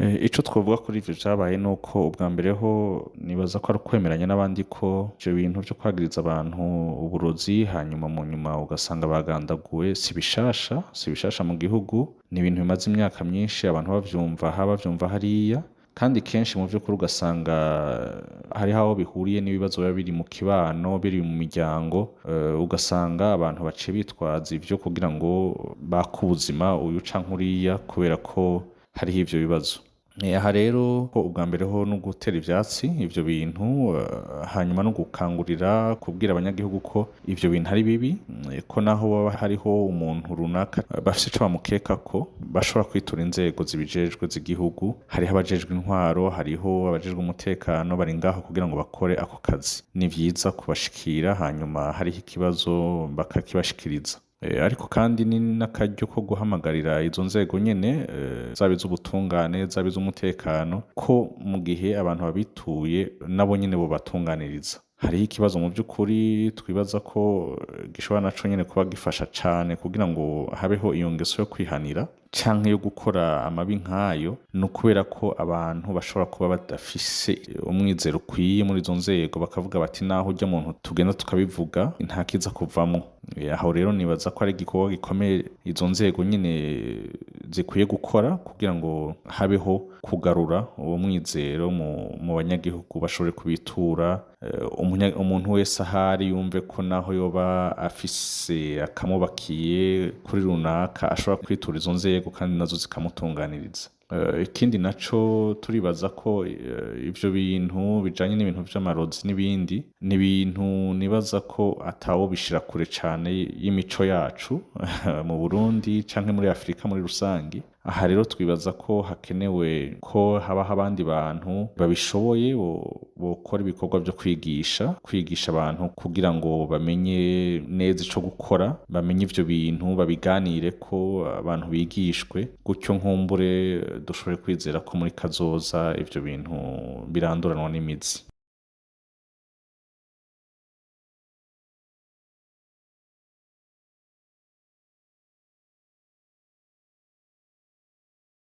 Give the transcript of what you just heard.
Ico twovuga kuri ivyo vyabaye nuko ubwa mbere ho nibaza ko ari ukwemeranya n'abandi ko ivyo bintu vyo kwagiriza abantu uburozi hanyuma mu nyuma ugasanga bagandaguwe si bishasha, si bishasha mu gihugu, ni ibintu bimaze imyaka myinshi abantu bavyumva aha bavyumva hariya, kandi kenshi mu vy'ukuri ugasanga hariho aho bihuriye n'ibibazo biba biri mu kibano, biri mu miryango, ugasanga abantu baciye bitwaza ivyo kugira ngo bake ubuzima uyu canke uriya kubera ko hariho ivyo bibazo. Aha rero ko ubwa mbere ho no gutera ivyatsi ivyo bintu, hanyuma no gukangurira kubwira abanyagihugu ko ivyo bintu ari bibi, ko naho baba hariho umuntu runaka bafise ico bamukeka ko bashobora kwitura inzego zibijejwe z'igihugu, hariho abajejwe intwaro, hariho abajejwe umutekano bari ngaho kugira ngo bakore ako kazi. Ni vyiza kubashikira hanyuma hariho ikibazo bakakibashikiriza. Ariko kandi ni n'akaryo ko guhamagarira izo nzego nyene, zaba iz'ubutungane, zaba iz'umutekano, ko mu gihe abantu babituye nabo nyene bobatunganiriza. Hariho ikibazo mu vy'ukuri twibaza ko gishobora naco nyene kuba gifasha cane kugira ngo habeho iyo ngeso yo kwihanira canke yo gukora amabi nk'ayo, ni ukubera ko abantu bashobora kuba badafise umwizero ukwiye muri izo nzego, bakavuga bati naho urya muntu tugenda tukabivuga ntakiza kuvamwo. Aho rero nibaza ko ari igikorwa gikomeye izo nzego nyene zikwiye gukora kugira ngo habeho kugarura uwo mwizero mu banyagihugu bashobore kubitura, umuntu wese ahari yumve ko naho yoba afise akamubakiye kuri runaka ashobora kwitura izo nzego kandi nazo zikamutunganiriza. Ikindi naco turibaza ko ivyo bintu bijanye n'ibintu vy'amarozi n'ibindi, ni ibintu nibaza ko atawobishira kure cane y'imico yacu mu Burundi canke muri Afrika muri rusangi. Aha rero twibaza ko hakenewe ko habaho abandi bantu babishoboye bokora ibikorwa vyo kwigisha, kwigisha abantu kugira ngo bamenye neza ico gukora, bamenye ivyo bintu, babiganireko, abantu bigishwe, gutyo nkumbure dushobore kwizera ko muri kazoza ivyo bintu biranduranwa n'imizi.